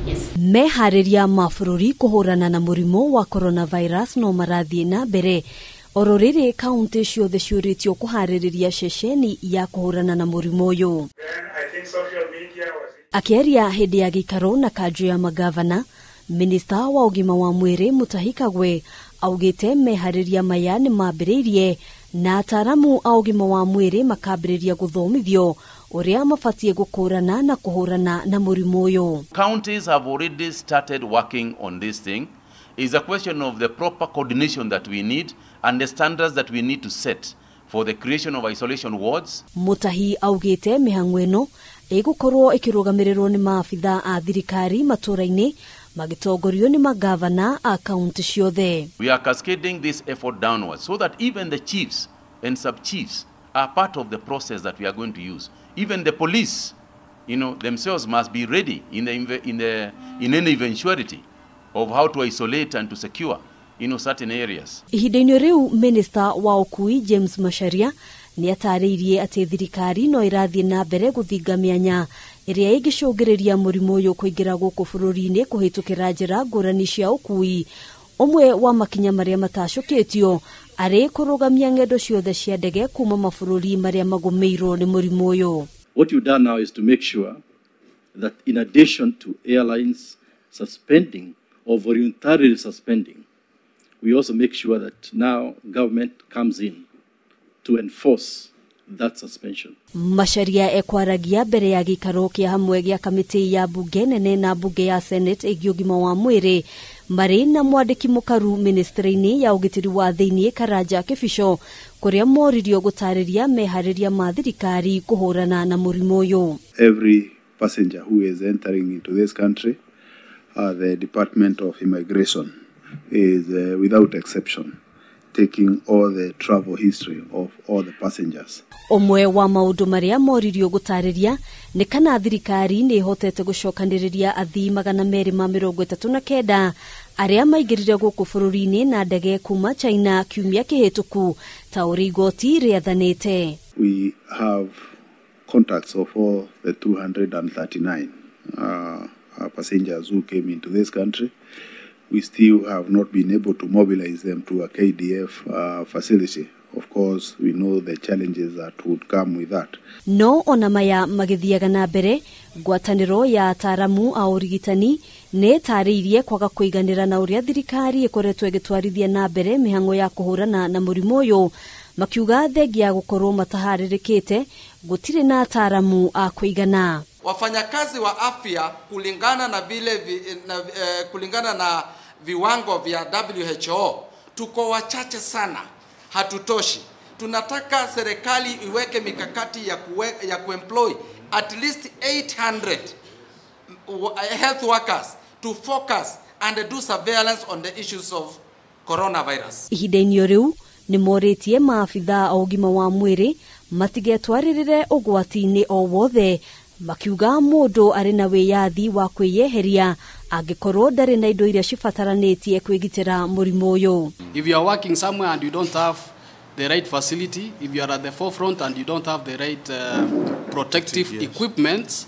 Yes. Meharĩria ma bũrũri kũhũrana na mũrimũ wa coronavirus no marathiĩ na mbere. Oro rĩrĩ kaunti ciothe ciũrĩtio kũharĩrĩria ceceni ya kũhũrana na mũrimũ ũyũ. Akĩaria hĩndĩ ya gĩikaro na kanjũ ya magavana, minista wa ũgima wa mwĩrĩ Mutahi Kagwe augĩte meharĩria maya nĩ mambĩrĩirie na ataaramu a ũgima wa mwĩrĩ makambĩrĩria gũthomithio ũrĩa mabatiĩ gũkũrana na kũhũrana na mũrimũ ũyũ. Counties have already started working on this thing. It's a question of the proper coordination that we need and the standards that we need to set for the creation of isolation wards. Mutahi augĩte mĩhang'o ĩno ĩgũkorwo ĩkĩrũgamĩrĩrwo nĩ maabitha a thirikari matũũra-inĩ magĩtongorio nĩ magavana a kaunti ciothe. We are cascading this effort downwards so that even the chiefs and sub-chiefs are part of the process that we are going to use. Even the police, themselves must be ready in any eventuality of how to isolate and to secure, certain areas. Ihinda-inĩ rĩu Minister wa ũkui James Macharia nĩ atarĩirie atĩ thirikari no ĩrathiĩ na mbere gũthinga mĩanya ĩrĩa ĩngĩcũngĩrĩria mũrimũ ũyũ kũingĩra gũkũ bũrũri-inĩ kũhĩtũkĩra njĩra ngũrani cia ũkui. Ũmwe wa makinya marĩa matacũkĩtio arĩ kũrũgamia ng'endo ciothe cia ndege kuma mabũrũri marĩa magũmĩirwo nĩ mũrimũ ũyũ. What you've done now is to make sure that in addition to airlines suspending or voluntarily suspending, we also make sure that now government comes in to enforce that suspension. Macharia ekwaragia mbere ya gĩikaro kĩa hamwe gĩa kamĩtĩ ya bunge nene na bunge ya Senate ĩgiĩ ũgima wa mwĩrĩ marĩ na mwandĩki mũkaru ministry-inĩ ya ũgitĩri wa thĩinĩ Karanja Kĩbico kũrĩa moririo gũtarĩria meharĩria ma thirikari kũhũrana na mũrimũ ũyũ. Every passenger who is entering into this country, the Department of Immigration is without exception taking all the travel history of all the passengers. Ũmwe wa maũndũ marĩa moririo gũtarĩria nĩ kana thirikari nĩ ĩhotete gũcokanĩrĩria athii 239 arĩa maingĩrire gũkũ bũrũri-inĩ na ndege kuma China kiumia kĩhĩtũku ta ũrĩa igoti rĩathanĩte. We have contacts of all the 239 passengers who came into this country. We still have not been able to mobilize them to a KDF facility. Of course, we know the challenges that would come with that. No ona maya magĩthiaga na mbere, ngwatanĩro ya ataaramu a ũrigitani nĩ ĩtarĩirie kwaga kũiganĩra na ũrĩa thirikari ĩkoretwo ĩgĩtwarithia na mbere mĩhang'o ya kũhũrana na mũrimũ ũyũ, makiuga thengia ya gũkorwo mataharĩrĩkĩte gũtirĩ na ataaramu a kũigana. Wafanyakazi wa afya kulingana na vile vi, na, kulingana na viwango vya WHO tuko wachache sana, hatutoshi. Tunataka serikali iweke mikakati ya kuemploy at least 800 health workers to focus and do surveillance on the issues of coronavirus. Ihinda-inĩ rĩu nĩ morĩtie maabitha a ũgima wa mwĩrĩ matigetwarĩrĩre ũgwati-inĩ o wothe, makiuga mũndũ arĩ na wĩyathi wa kwĩyeheria angĩkorwo ndarĩ na indo iria cibataranĩtie kwĩgitĩra mũrimũ ũyũ. If you are working somewhere and you don't have the right facility, if you are at the forefront and you don't have the right protective equipment,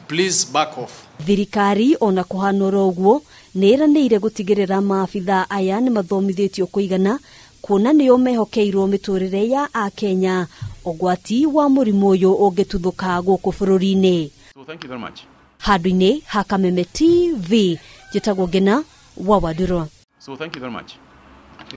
please back off. Thirikari ona kũhana oro ũguo nĩ ĩranĩire gũtigĩrĩra maabitha aya nĩ mathomithĩtio kũigana kuona nĩo mehokeirwo mĩtũrĩre ya Akenya ũgwati wa mũrimũ ũyũ ũngĩtuthũka gũkũ bũrũri-inĩ. So thank you very much. Handũ-inĩ ha Kameme TV, njĩtagwo Ngena wa Wandũrũ. So thank you very much.